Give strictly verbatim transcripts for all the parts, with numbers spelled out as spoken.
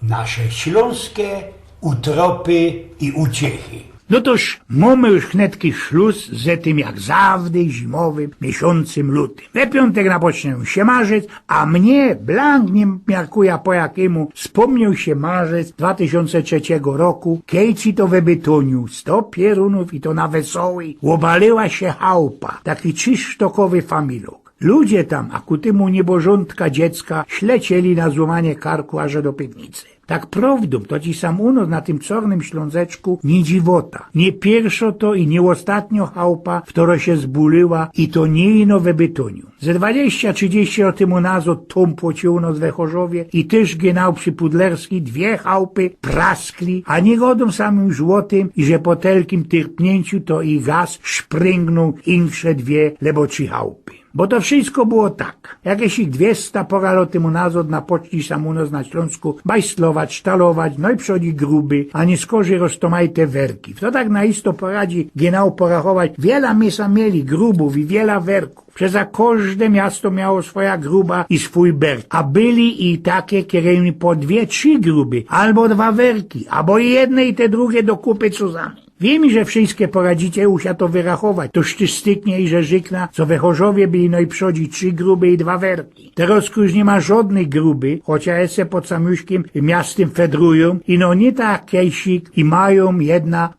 Nasze ślōnskie utropy i uciechy. No toż, mōmy już hnetki szlus z tym, jak zawdy, zimowym miesiōncym lutym. We piōntek napocznie sie marzec, a mie blank niy miarkuja, po jakimu spōmniōł sie marzec dwa tysiōnce trzeciego roku, kej ci to we Bytōniu sto pierōnōw, i to na Wesołej, ôbalyła sie chałupa, taki trzisztokowy familok. Ludzie tam, a ku tymu niebożōntka dziecka, ślecieli na złōmanie karku aże do piwnice. Tak prowdōm, to ci sam u nos na tym cornym Ślōnzeczku niy dziwota. Niy piyrszŏ to i niy ôstatniŏ chałupa, ftōro sie zbuliła, i to niy ino we Bytōniu. Ze dwadzieścia, trzidzieści lot tymu nazŏd tōmpło sie u nos we Chorzowie i tyż genau przi Pudlerskij dwie chałupy praskli, a niy godōm sam już ô tym, iże po telkim tyrpnięciu to i gaz szpryngnōł insze dwie lebo trzi chałupy. Bo to wszysko było tak. Jakeś ich dwiesta pŏra lot tymu nazŏd napoczli sam u nos na Ślōnsku bajstlować, sztalować, nojprzōd gruby, a niy skorzij roztōmajte werki. Fto tak na isto poradzi genau porachować, wiela my sam mieli grubōw i wiela werkōw. Przeca kożde miasto miało swoja gruba i swōj berk, a byli i take, kere po dwie, trzi gruby, abo dwa werki, abo i jedne i te drugie do kupy cuzamy. Wiym, iże wszyske poradzicie u sia to wyrachować, toż tyż styknie, iże rzykna, co we Chorzowie byli nojprzodzi trzi gruby i dwa werki. Terŏzku już niy ma żŏdnyj gruby, chocia jeszcze pod samym miastym fedrujōm, ino niy tak kejsik i majōm jedna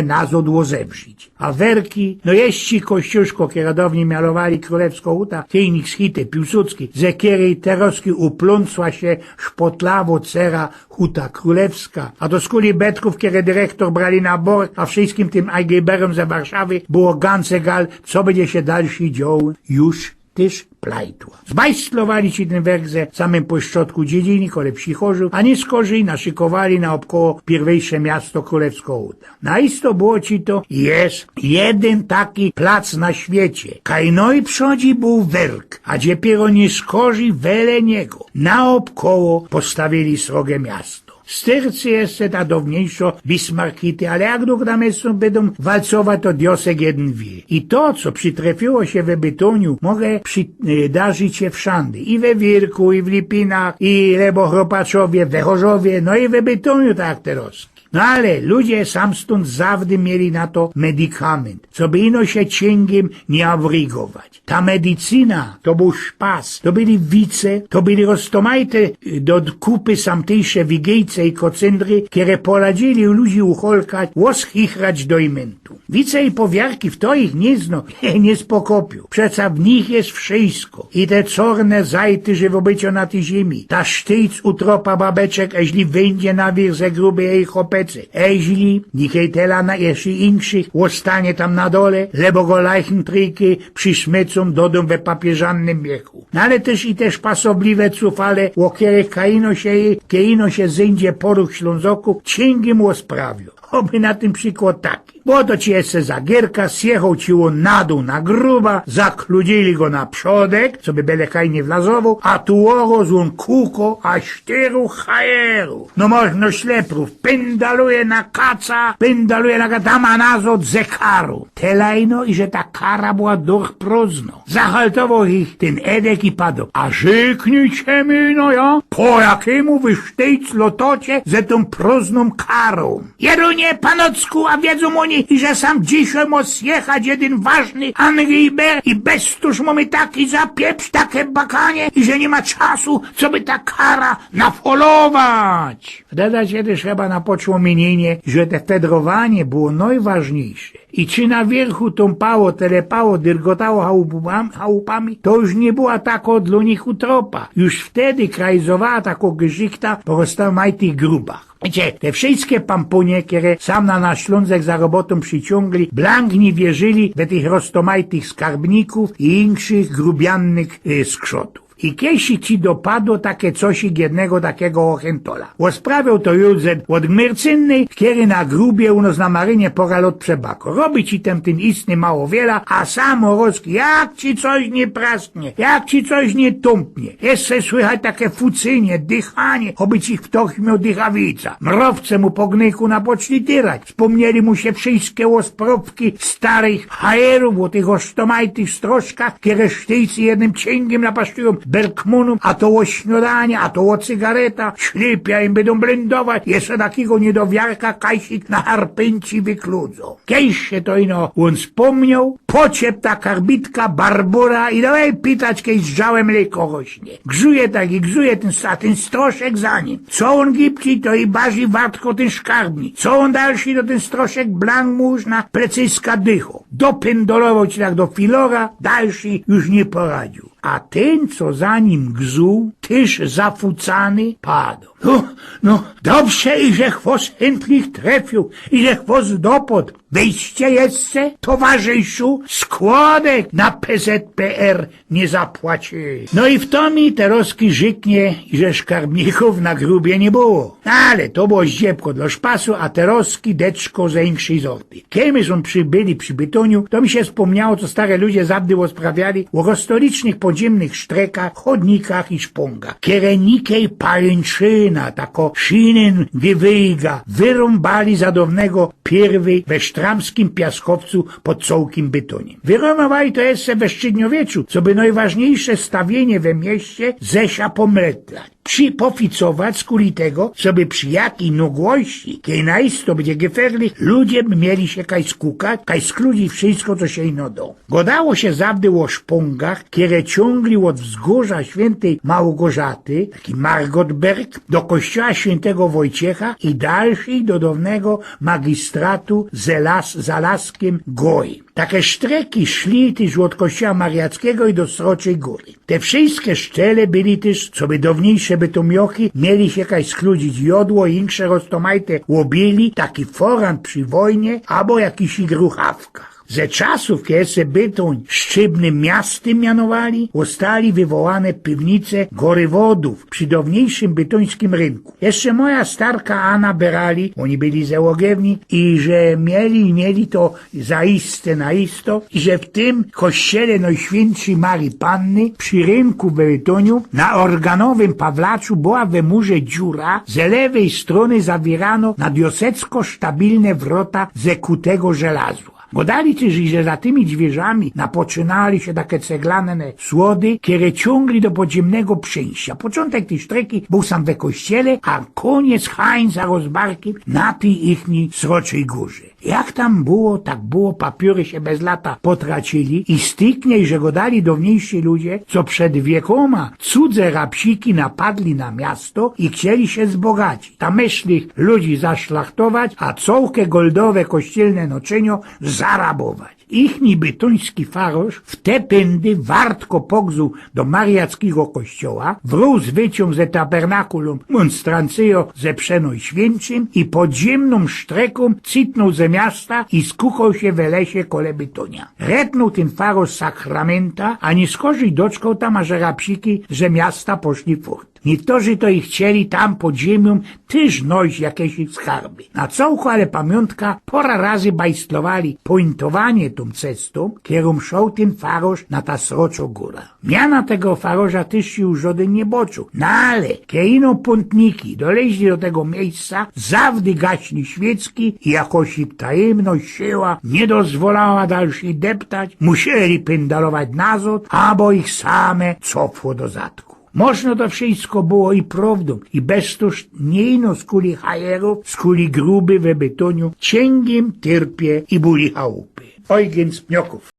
nazŏd ôzewrzić. A werki, no jeszcze Kościuszko, kere downyj mianowali Krōlewskŏ Huta, kejnik z Hity, Piłsudski, ze kerej terŏzku uplōnsła sie szpotlawo cera Huta Krōlewska, a to skuli betków, kere dyrechtōr brali na borg, a wszyskim tym ajgejberōm ze Warszawy było gancegal, co bydzie sie dalszy dziŏł już tyż plajtło. Zbajstlowali ci tyn werk ze samym pośrodku dziedziny, kole wsi Chorzōw, a niy skorzij naszykowali naopkoło piyrwejsze miasto Krōlewskŏ Huta. Na isto było ci to i je jedyn taki plac na świecie, kaj nojprzodzi bōł werk, a dopiyro niy skorzij wele niego naopkoło postawili srogie miasto. Styrcy jeszcze ta downiejszŏ Bismarck Hity, ale jak dug tam jeszcze bydōm walcować, to diosek jedyn wiy. I to, co przitrefiło sie we Bytōniu, może przidarzić sie wszandy. I we Wirku, i w Lipinach, i lebo Chropaczowie, we Chorzowie, no i we Bytōniu, tak jak terŏz. No ale ludzie sam stōnd zawdy mieli na to medikament, coby ino sie ciyngiym niy awrygować. Ta medycyna to bōł szpas, to byli wice, to byli roztōmajte, y, do kupy samtyjsze wigejce i kocyndry, kere poradzili ludzi ucholkać, ôschichrać do imyntu. Wice i powiarki, fto ich niy zno, niy spokopiōł. Przeca w nich je wszysko. I te corne zajty żywŏbyciŏ na tyj ziymi. Ta sztyjc utropa babeczek, eźli wyńdzie na wierzch ze grubyj chopycy. Eźli, nichej tela na jeszcze inkszych, ôstanie tam na dole, lebo go lajchentryjki przysmycōm dodōm we papieżanym miechu. No ale tyż i te szpasobliwe cufale, ô kerych kej ino sie, kej ino sie zyńdzie poruch Ślōnzokōw, ciyngiym ôsprawiōm. Choćby na tyn przikłŏd taki. Bo to ci jeszcze za gierka, zjechoł ci ôn na dōł na gruba, zakludzili go na przodek, coby bele kaj niy wlazowoł, a tu ôrŏz ôn kuko, a sztyru hajerōw. No możno śleprōw, pyndaluje na kaca, pyndaluje na kaca, a nazŏd ze karōm. Tela ino, iże ta kara była durch prōżno. Zahaltowoł ich tyn Edek i padoł: „A rzyknijcie mi no, ja, po jakimu wy, sztyjc, lŏtŏcie ze tōm prōżnōm karōm?” „Jerunie, panocku, a wiedzōm ôni, iże sam dzisiej mŏ zjechać jedyn ważny angejber i bez tōż mōmy taki zapieprz, take bakanie, iże niy ma czasu, coby ta kara nafolować”. Wtedy sie tyż chyba napoczło miyniynio, że te fedrowanie było nojważniyjsze. I czy na wiyrchu tōmpało, telepało, dyrgotało chałupami, chałupami, to już niy była takŏ dlō nich utropa. Już wtedy krajzowała takŏ grzechta po roztōmajtych grubach. Wiycie, te wszyjske pampōnie, kere sam na nasz Ślōnzek za robotōm prziciōngli, blank niy wierzyli we tych roztōmajtych skarbnikōw i inkszych grubiannych, y, skrzotōw. I kejsik ci dopadło take cosik jednego takigo ôchyntola. Ôsprawioł to Józef ôd Gmyrcynnej, kery na grubie u nos na Marynie pŏra lŏt przebakŏ. Robi ci tam tyn istny mało wiela, a sam ôrŏz, jak ci coś niy prasknie, jak ci coś niy tōmpnie. Jeszcze słychać take fucynie, dychanie, choćby ci ftoś mioł dychawiyca. Mrowce mu po gnyku napoczli tyrać. Spōmnieli mu sie wszyjske ôsprŏwki starych hajerōw ô tych ôsztōmajtych stroszkach, kere sztyjcy jednym ciyngiym napaszczujōm berkmunōw, a to ô śniodanie, a to ô cygareta, ślypia im bydōm blyndować, jeszcze takigo niydowiarka kajsik na harpynci wykludzo. Kej sie to ino ôn spōmnioł, pociep ta karbitka, barbura i dawaj pitać, kej zdrzałe mlyko rośnie. Grzuje tak i grzuje tyn, a tyn stroszek za nim. Co ôn gipci, to i bardzij wartko tyn szkarbnik. Co ôn dalszi, to tyn stroszek blank mu już na plecyska dycho. Dopyndolowoł sie tak do filora, dalszi już niy poradziōł. A tyn, co za nim gzuł, tyż zafucany, padōł. No, no, dobrze, iże chwos chyntlich trefiōł, iże chwos dopod. Wyjście jeszcze, towarzyszu, skłodek na P Z P R niy zapłaci. No i fto mi terozki rzyknie, że szkarbnikōw na grubie niy było. No ale to było zdziebko dlŏ szpasu, a terozki deczko ze inkszyj zorty. Kej my żeśmy byli przi bytōniu, to mi sie spōmniało, co stare ludzie zawdy ôsprawiali ô hostolicznych podziymnych sztrekach, chodnikach i szpōngach. Kere nikej palyńczyna, tako szynyn gewyjga, wyrōmbali za downego pierwyj we sztramskim piaskowcu pod cołkim bytōniym. Wyrōmowali to jeszcze we strzydniowieczu, coby nojważniyjsze stawiynie we mieście ze sia pomytlać. Przi-, poficować skuli tego, coby przi jakij nogłości, kej na isto bydzie geferlich, ludzie by mieli sie kaj skukać, kaj skludzić wszysko, co sie ino do. Godało sie zawdy ô szpōngach, kere ciōngli ôd wzgōrza świyntyj Małgorzaty, taki Margotberg, do kościoła świyntego Wojciecha i dalszyj do downego magistratu ze las-, za Laskym Goj. Take sztreki szli tyż ôd kościoła mariackigo i do Sroczyj Gōry. Te wszyjske szczele byli tyż, coby downiyjsze bytōmioki mieli sie kaj skludzić jodło i inksze roztomajte ôbili, taki forant przi wojnie, abo jakichś ruchawkach. Ze czasōw, kej se Bytōń szczebnym miastym mianowali, ôstali wywołane piwnice Gorywodōw przi downiyjszym bytōńskim rynku. Jeszcze moja starka Ana berali, ôni byli ze Ôgiewnik, i że mieli, mieli to zaiste na isto, i że w tym kościele Nojświyntszyj Marii Panny przi rynku we Bytōniu na organowym pawlaczu była we murze dziura, ze lewyj strōny zawiyranŏ na diosecko sztabilne wrota ze kutego żelazła. Godali tyż, że za tymi dwiyrzami napoczynali sie take ceglane słody, kere ciōngli do podziymnego przejścia. Poczōntek tyj sztreki bōł sam we kościele, a kōniec hańca rozbarki na tyj ichnyj Sroczyj Gōrze. Jak tam było, tak było, papiory sie bez lata potracili i styknie, że godali downiyjszyj ludzie, co przed wiekōma cudze rabsiki napadli na miasto i chcieli sie zbogacić. Tamyszlich ludzi zaszlachtować, a cołke goldowe kościelne noczinie zarabować. Ichnyj bytōński farŏrz w te pyndy wartko pogzuł do mariackigo kościoła, wrōz wyciōng ze tabernakulōm monstrancyjŏ ze przenojświynczym i podziymnōm sztrekōm cytnōł ze miasta i skukoł sie we lesie kole Bytōnia. Retnōł tyn farŏrz sakramynta, a niyskorzij doczkoł tam, aże rabsiki ze miasta poszli furt. Niychtorzy to i chcieli tam pod ziymiyōm tyż nojś jakeś ich skarby. Na cołko ale pamiōntka pora razy bajstlowali pōjntowanie tōm cestōm, kerōm szoł tyn farŏrz na ta Sroczŏ Gōra. Miana tego farŏrza tyż sie już żodyn niy bocziōł. No ale, kej ino pōntniki doleźli do tego miyjsca, zawdy gaśli świycki i jakoś tajymność siyła niy dozwolała dalszyj deptać, musieli pyndalować nazŏd, abo ich same cofło do zadku. Możno to wszysko było i prowdōm, i bez to niy ino skuli hajerōw, skuli gruby we Bytōniu, ciyngiym tyrpie i buli chałupy. Ojgyn z Pniokōw.